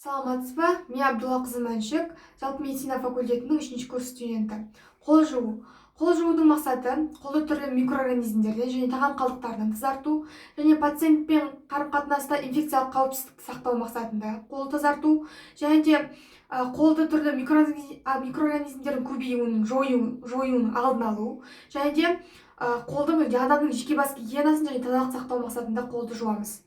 Саламатсыз ба? Мен Абдуллақызы Мәншүк, жалпы медицина факультетінің 3-ші курс студенті. Қол жуу. Қол жуудың мақсаты қолды түрлі микроорганизмдерден және тағам қалдықтарынан тазарту және пациентпен қарым-қатынаста инфекциялық қауіпсіздікті сақтау мақсатында қолды тазарту және де қолды түрлі микроорганизмдердің көбеюінің жоюының алдын алу және де қолдың адамның жеке бас гигиенасын және тазалық сақтау мақсатында қолды жуамыз.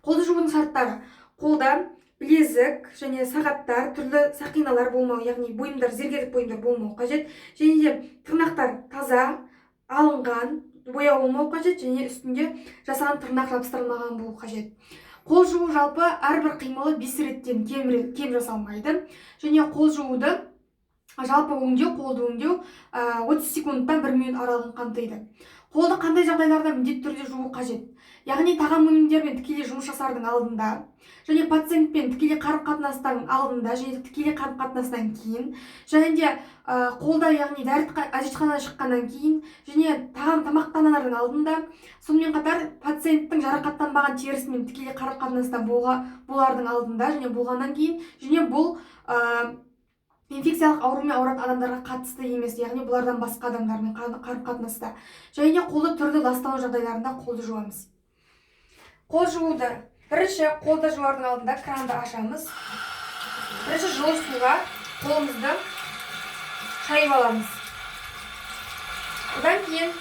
Қолды жуудың шарттары: қолда білезік және сағаттар, түрлі сақиналар болмау, яғни бұйымдар, зергерлік бұйымдар болмау қажет, және де тырнақтар таза алынған, бояу болмау қажет және үстінде жасаған тырнақ жабыстырылмаған болу қажет. Қол жуу жалпы әрбір қимылы 5 реттен кем жасалмайды және қол жууды жалпы өңдеу, қолды өңдеу 30 секундтан 1 минут аралығын қамтиды. Қолды қандай жағдайларда міндетті түрде жуу қажет? Яғни тағам өнімдерімен тікелей жұмыс жасардың алдында және пациентпен тікелей қарым-қатынастан алдында және тікелей қарым-қатынастан кейін және де қолда, яғни әжетханадан шыққаннан кейін және тамақтанардың алдында, сонымен қатар пациенттің жарақаттанбаған терісімен тікелей қарым-қатынаста болардың алдында және болғаннан кейін және бұл инфекциялық аурумен ауыратын адамдарға қатысты емес, яғни бұлардан басқа адамдармен қарым-қатынаста және де қолды түрлі ластану жағдайларында қолды жуамыз. Қол жууды бірінші қолды жуардың алдында кранды ашамыз. Бірінші жылы суға қолымызды шайып аламыз. Одан кейін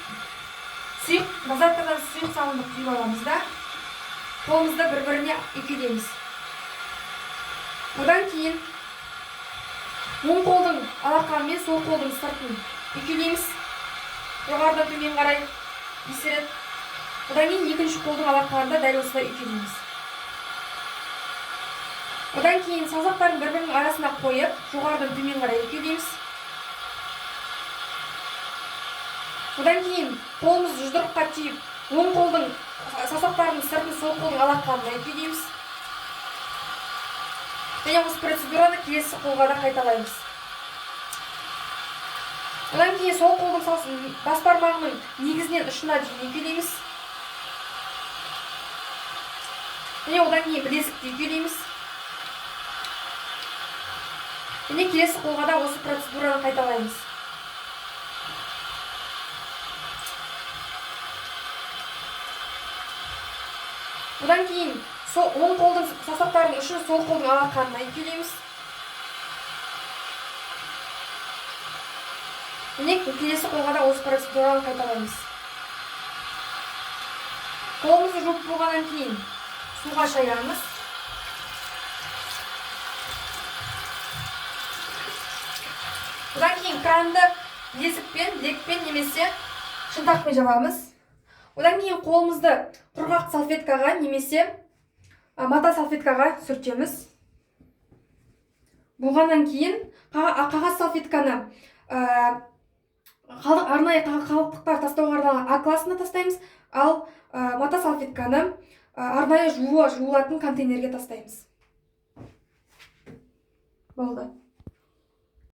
сұйық дозатордан сұйық сабынды құйып аламыз да қолымызды бір-біріне үйкелейміз. Одан кейін оң қолдың алақанымен сол қолдың сыртын үйкелейміз, жоғарыдан төмен қарай 5 рет. Одан кейін екінші қолдың алақанын да дәл осылай үйкелейміз. Одан кейін саусақтарын бір-бірінің арасына қойып, жоғарыдан төмен қарай үйкелейміз. Одан кейін қолымызды жұдырыққа түйіп, оң қолдың саусақтарының сыртын сол қолдың алақанына үйкелейміз. Және осы процедураны келесі қолға да қайталаймыз. Одан кейін сол қолдың бас бармағының негізінен ұшына дейін үйкелейміз. Және одан кейін білезікті үйкелейміз. Және келесі қолға да осы процедураны қайталаймыз. Одан кейін оң қолдың саусақтарының ұшын сол қолдың алақанына үйкелейміз. Және келесі қолға да осы процедураны қайталаймыз. Қолымызды жуып болғаннан кейін суға шаямыз. Одан кейін кранды білезікпен, білекпен немесе шынтақпен жабамыз. Одан кейін қолымызды құрғақ салфеткаға немесе мата салфеткаға сүртеміз. Болғаннан кейін қағаз салфетканы арнайы қалдықтар тастауға арналған А классына тастаймыз, ал мата салфетканы арнайы жуылатын контейнерге тастаймыз. Болды.